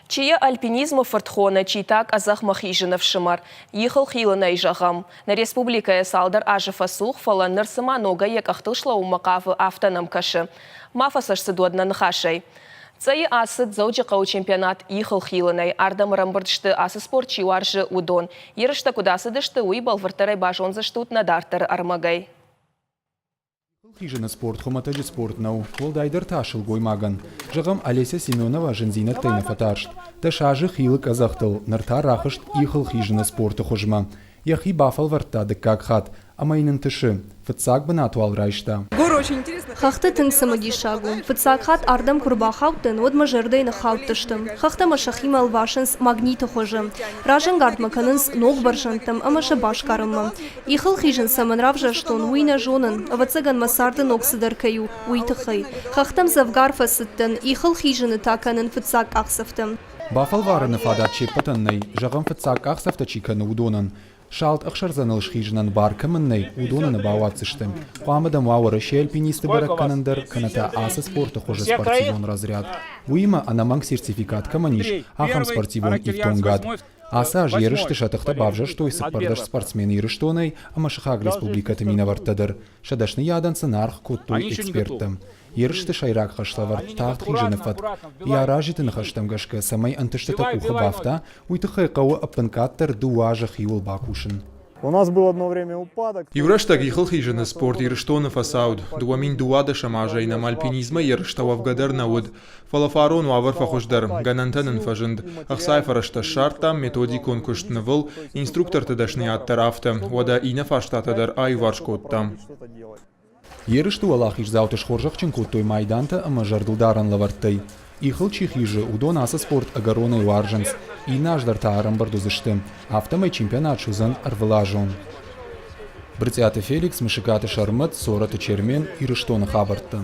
Чи йӕ альпинизмы фырт хоны, чи та къӕдзӕхмӕ хизыны фсымӕр. Ихыл хилынӕй зӕгъӕм. Нӕ республикӕйӕ цалдӕр азы фӕцух, фӕлӕ ныр цыма ногӕй йӕ къӕхтыл слӕууынмӕ хъавы, афтӕ нӕм кӕсы. Ма фӕцӕсдзыд уӕд нӕ ныхасӕй. Цъӕйы ацыд Дзӕуджыхъӕуы чемпионат ихыл хилынӕй. Ардӕм ӕрӕмбырд сты, ацы спорт чи уарзы, уыдон. Ерыстӕ куыд ацыдысты, уый бӕлвырддӕрӕй базондзыстут нӕ дарддӕры ӕрмӕгӕй. Хизыны спорт хуымӕтӕджы спорт нӕу, уӕлдайдӕр та сылгоймагӕн. Зӕгъӕм, Олеся Семенова зындзинӕдтӕй нӕ фӕтарст. 10 азы хилы къӕдзӕхтыл, ныр та рахызт ихыл хизыны спорты хуызмӕ. Йӕхи бафӕлвӕрдта дыккаг хатт, ӕмӕ йын ӕнтысы. Фыццаг бынат уал райста. Хӕхты тынг цымыдисаг у. Фыццаг хатт ардӕм куы рбахаудтӕн, уӕд мӕ зӕрдӕйы ныххаудтысты. Хӕхтӕ мӕ сӕхимӕ ӕлвасынц магниты хуызы. Разӕнгард мӕ кӕнынц ног бӕрзӕндтӕм ӕмӕ сӕ басгарынмӕ. Ихыл хизын цӕмӕн равзӕрстон, уый нӕ зонын. Ӕвӕццӕгӕн мӕ царды ног цыдӕр кӕй у, уый тыххӕй. Хӕхтӕм дзӕвгар фӕцыдтӕн, ихыл хизыны та кӕнын фыццаг къахдзӕфтӕ. Бафӕлварыны фадат се ппӕтӕн нӕй, зӕгъӕм, фыццаг къахдзӕфтӕ чи кӕны, уыдонӕн. Салд ӕхсӕрдзӕныл схизынӕн бар кӕмӕн нӕй, уыдоны нӕ бауадздзысты. Хъуамӕ дӕм уа Уӕрӕсейы альпинисты бӕрӕг кӕнӕн дӕр, кӕнӕ та ацы спорты хуызы спортивон разряд. Уыимӕ ӕнӕмӕнг сертификат кӕмӕн ис, ахӕм спортивон ифтонгад. Ацы аз ерысты сӕ тыхтӕ бавзӕрстой 14 спортсмены Ирыстонӕй ӕмӕ сыхаг республикӕты минӕвӕрттӕ дӕр. Сӕ дӕсныйадӕн сын аргъ кодтой эксперттӕ. Ерысты сӕйраг хӕслӕвӕрд тагъд хизыны фӕтк. Йӕ аразджыты ныхӕстӕм гӕсгӕ, цӕмӕй ӕнтыстытӕ къухы бафта, уый тыххӕй хъӕуы ӕппынкъаддӕр дыууӕ азы хиуыл бакусын. У нас был одно время упадок. Иу рӕстӕг ихыл хизыны спорт Ирыстоны фӕцауд. 2012 азӕй нӕм альпинизмӕй ерыстӕ уӕвгӕ дӕр нӕ уыд. Фӕлӕ фарон уавӕр фӕхуыздӕр, гӕнӕнтӕ нын фӕзынд. Ӕхцайы фӕрӕзтӕ ссардтам, методикон куыст нывыл, инструкторты дӕсныйад дӕр афтӕ, уӕдӕ иннӕ фарстатӕ дӕр аиуварс кодтам. Ерысты уӕлахиздзауты схорзӕхджын кодтой майдантӕ ӕмӕ зӕрдылдарӕн лӕвӕрттӕй. Ихыл чи хизы, уыдон ацы спорт ӕгӕронӕй уарзынц. Иннӕ аз дӕр та ӕрӕмбырд уыдзысты. Афтӕмӕй чемпионат суыдзӕн ӕрвылазон. Брытъиаты Феликс, Мысыкаты Сӕрмӕт, Цорӕты Чермен, Ирыстоны хабӕрттӕ.